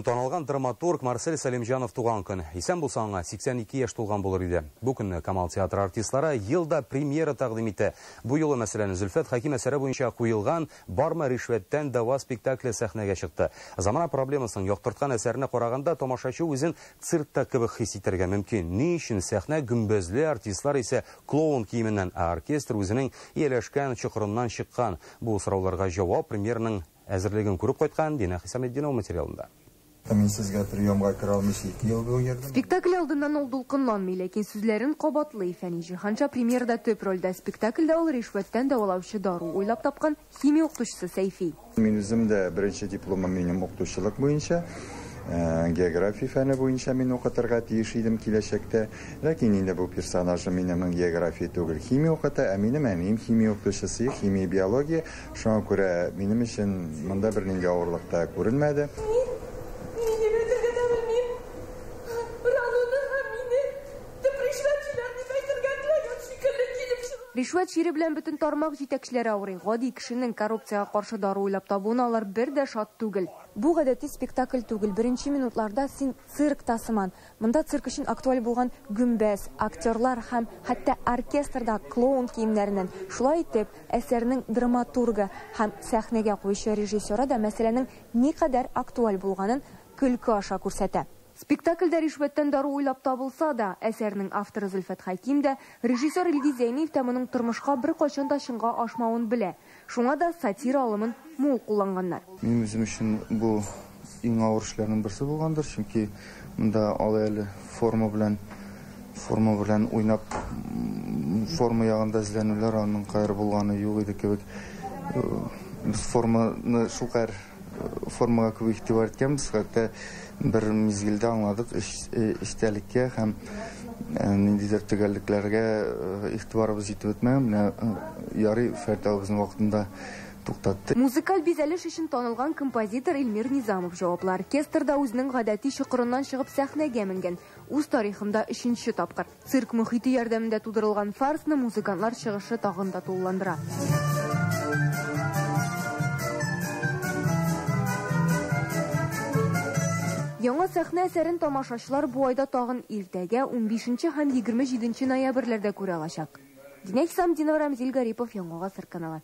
Танылган драматург Марсель Сәлимҗанов туган көн. Исән булса, аңа 82 яшь тулган булыр иде. Бу көнне Камал театры артистлары елда премьера тәкъдим итә. Бу юлы, мәсәлән, Зөлфәт Хәким әсәре буенча куелган Бармы ришвәттән дәва спектакле сәхнәгә чыкты. Замана проблемасын яктырткан әсәрне караганда тамашачы үзен циркта кебек хис итәргә мөмкин. Ни өчен сәхнә гөмбәзле, артистлар исә клоун киеменнән, ә оркестр үзенең ияләшкән чокырыннан чыккан? Бу сорауларга җавап премьераның әзерлеген күреп кайткан Динә Хисаметдинова материалында. Мин сезгә приемга керә алмыйча 2 ел буе йөрдем. Спектакль алдыннан ул дулкынланмый, ләкин сүзләрен кабатлый. Фәнил Җиһанша премьерада төп рольдә. Спектакльдә ул ришвәттән дәвалаучы дару уйлап тапкан химия укытучысы Сәйфи. Мин үзем дә беренче дипломым минем укытучылык буенча, география фәне буенча мин укытырга тиеш идем киләчәктә. Ләкин инде бу персонажым минем география түгел, химия укыта, ә минем әнием химия укытучысы, химия, биология. Шуңа күрә минем өчен монда бернинди авырлык та күренмәде. Ришвәт чире белән бөтен тармак җитәкчеләре авырый. Гади кешенең коррупциягә каршы дару уйлап табуына алар бер дә шат түгел. Бу гадәти спектакль түгел. Беренче минутларда син циркта сыман. Монда цирк өчен актуаль булган гөмбәз, актерлар һәм хәтта оркестрда клоун киемнәреннән. Шулай итеп, әсәрнең драматургы һәм сәхнәгә куючы режиссеры да мәсьәләнең никадәр актуаль булганын көлке аша күрсәтә. Спектакльдә ришвәттән дару уйлап табылса да, әсәрнең авторы Зөлфәт Хәким дә, режиссер Илгиз Зәйниев тә моның тормышка беркайчан да чынга ашмавын белә. Шуңа да сатира алымын мул кулланганнар. Минем үзем өчен бу иң авыр эшләрнең берсе булгандыр, чөнки монда алай әле форма белән уйнап, форма ягында эзләнүләр аның кайры булганы юк иде кебек. Без форманы шулкадәр формага күп игътибар иткәнбез, хәтта бер мизгелдә аңладык, эчтәлеккә һәм ниндидер төгәллекләргә игътибарыбыз җитеп бетмәгән. Менә ярый Фәрит абый вакытында туктатты. Музыкаль бизәлеш өчен танылган композитор Эльмир Низамов җаваплы. Оркестрда үзенең гадәти чокырыннан чыгып сәхнәгә менгән. Үз тарихында 3-нче тапкыр. Цирк мөхите ярдәмендә тудырылган фарсны музыкантлар чыгышы тагын да тулыландыра. Яңа сәхнә әсәрен тамашачылар бу айда тагын иртәгә 15 һәм 27 ноябрьләрдә күрә алачак. Динә Хисамдинова, Рамзил Гарипов, Яңа Гасыр каналы.